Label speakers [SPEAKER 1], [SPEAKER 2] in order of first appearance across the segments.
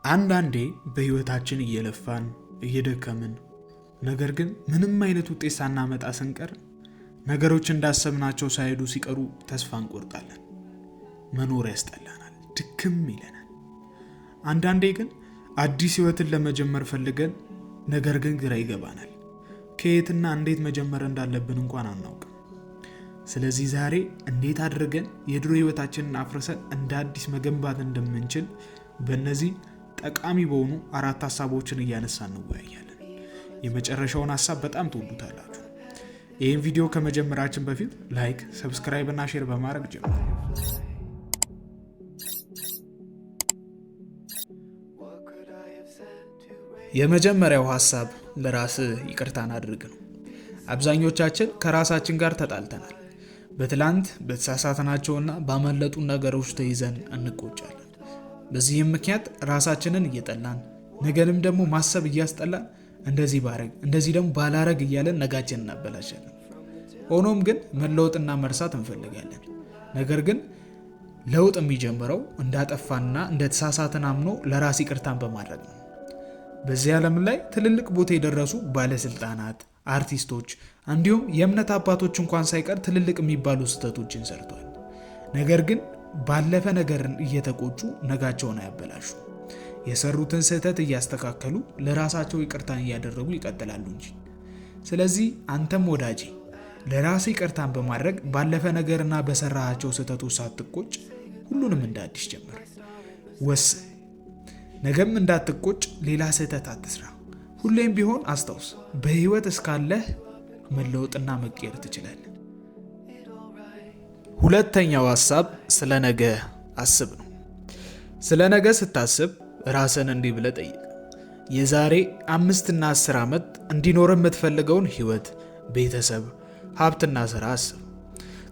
[SPEAKER 1] አንዳንዴ በህይወታችን እየለፋን እየደከምን ነገር ግን ምንም አይነት ውጤት ሳናመጣ ስንቀር፣ ነገሮች እንዳሰብናቸው ሳይሄዱ ሲቀሩ ተስፋ እንቆርጣለን። መኖር ያስጠላናል፣ ድክም ይለናል። አንዳንዴ ግን አዲስ ህይወትን ለመጀመር ፈልገን ነገር ግን ግራ ይገባናል። ከየትና እንዴት መጀመር እንዳለብን እንኳን አናውቅም። ስለዚህ ዛሬ እንዴት አድርገን የድሮ ህይወታችንን አፍርሰን እንደ አዲስ መገንባት እንደምንችል በእነዚህ ጠቃሚ በሆኑ አራት ሀሳቦችን እያነሳን እንወያያለን። የመጨረሻውን ሀሳብ በጣም ትወዱታላችሁ። ይህን ቪዲዮ ከመጀመራችን በፊት like፣ subscribe እና share በማድረግ ጀምሩ። የመጀመሪያው ሀሳብ ለራስህ ይቅርታን አድርግ ነው። አብዛኞቻችን ከራሳችን ጋር ተጣልተናል። በትላንት በተሳሳትናቸውና ባመለጡን ነገሮች ተይዘን እንቆጫለን። በዚህም ምክንያት ራሳችንን እየጠላን፣ ነገንም ደግሞ ማሰብ እያስጠላን፣ እንደዚህ ባረግ እንደዚህ ደግሞ ባላረግ እያለን ነጋችንን እናበላሻለን። ሆኖም ግን መለወጥና መርሳት እንፈልጋለን። ነገር ግን ለውጥ የሚጀምረው እንዳጠፋና እንደተሳሳትን አምኖ ለራስ ይቅርታን በማድረግ ነው። በዚህ ዓለም ላይ ትልልቅ ቦታ የደረሱ ባለስልጣናት፣ አርቲስቶች እንዲሁም የእምነት አባቶች እንኳን ሳይቀር ትልልቅ የሚባሉ ስህተቶችን ሰርተዋል። ነገር ግን ባለፈ ነገርን እየተቆጩ ነጋቸውን አያበላሹ። የሰሩትን ስህተት እያስተካከሉ ለራሳቸው ይቅርታን እያደረጉ ይቀጥላሉ እንጂ። ስለዚህ አንተም ወዳጄ ለራስህ ይቅርታን በማድረግ ባለፈ ነገርና በሰራሃቸው ስህተቶች ሳትቆጭ ሁሉንም እንደ አዲስ ጀምር። ወስን። ነገም እንዳትቆጭ ሌላ ስህተት አትስራ። ሁሌም ቢሆን አስታውስ፣ በህይወት እስካለህ መለወጥና መቀየር ትችላለህ። ሁለተኛው ሀሳብ ስለ ነገ አስብ ነው። ስለ ነገ ስታስብ ራስን እንዲህ ብለህ ጠይቅ። የዛሬ 5ና 10 ዓመት እንዲኖር የምትፈልገውን ህይወት፣ ቤተሰብ፣ ሀብትና ስራ አስብ።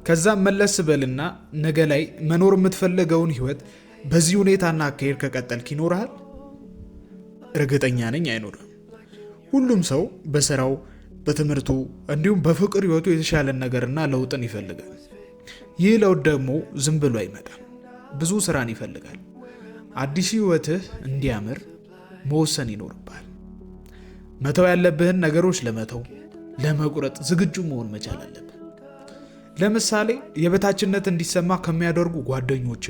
[SPEAKER 1] ከዛም መለስ በልና ነገ ላይ መኖር የምትፈልገውን ህይወት በዚህ ሁኔታና አካሄድ ከቀጠልክ ይኖርሃል? እርግጠኛ ነኝ አይኖርም። ሁሉም ሰው በስራው፣ በትምህርቱ እንዲሁም በፍቅር ህይወቱ የተሻለን ነገርና ለውጥን ይፈልጋል። ይህ ለውጥ ደግሞ ዝም ብሎ አይመጣም። ብዙ ስራን ይፈልጋል። አዲስ ህይወትህ እንዲያምር መወሰን ይኖርብሃል። መተው ያለብህን ነገሮች ለመተው ለመቁረጥ ዝግጁ መሆን መቻል አለብህ። ለምሳሌ የበታችነት እንዲሰማ ከሚያደርጉ ጓደኞች፣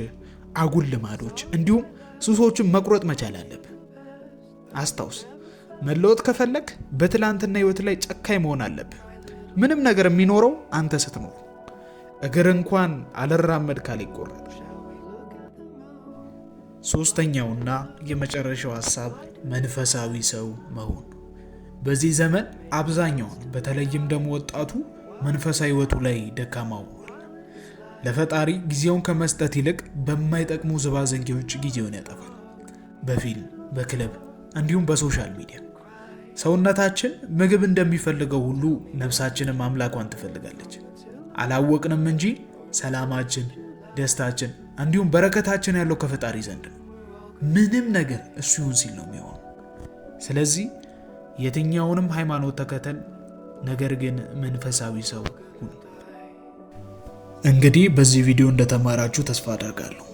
[SPEAKER 1] አጉል ልማዶች እንዲሁም ሱሶችን መቁረጥ መቻል አለብህ። አስታውስ፣ መለወጥ ከፈለግ በትላንትና ህይወት ላይ ጨካኝ መሆን አለብህ። ምንም ነገር የሚኖረው አንተ ስትኖር፣ እግር እንኳን አልራመድ ካለ ይቆረጣል። ሶስተኛውና የመጨረሻው ሀሳብ መንፈሳዊ ሰው መሆን። በዚህ ዘመን አብዛኛውን በተለይም ደግሞ ወጣቱ መንፈሳዊ ህይወቱ ላይ ደካማ ሆኗል። ለፈጣሪ ጊዜውን ከመስጠት ይልቅ በማይጠቅሙ ዝባዝንኬዎች ጊዜውን ያጠፋል። በፊልም፣ በክለብ እንዲሁም በ social media። ሰውነታችን ምግብ እንደሚፈልገው ሁሉ ነፍሳችንም አምላኳን ትፈልጋለች። አላወቅንም እንጂ ሰላማችን፣ ደስታችን እንዲሁም በረከታችን ያለው ከፈጣሪ ዘንድ ነው። ምንም ነገር እሱ ይሁን ሲል ነው የሚሆነው። ስለዚህ የትኛውንም ሃይማኖት ተከተል፣ ነገር ግን መንፈሳዊ ሰው ሁን። እንግዲህ በዚህ ቪዲዮ እንደተማራችሁ ተስፋ አደርጋለሁ።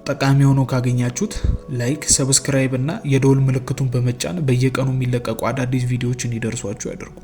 [SPEAKER 1] ጠቃሚ ሆኖ ካገኛችሁት like፣ subscribe እና የደወል ምልክቱን በመጫን በየቀኑ የሚለቀቁ አዳዲስ ቪዲዮዎች እንዲደርሷችሁ ያደርጉ።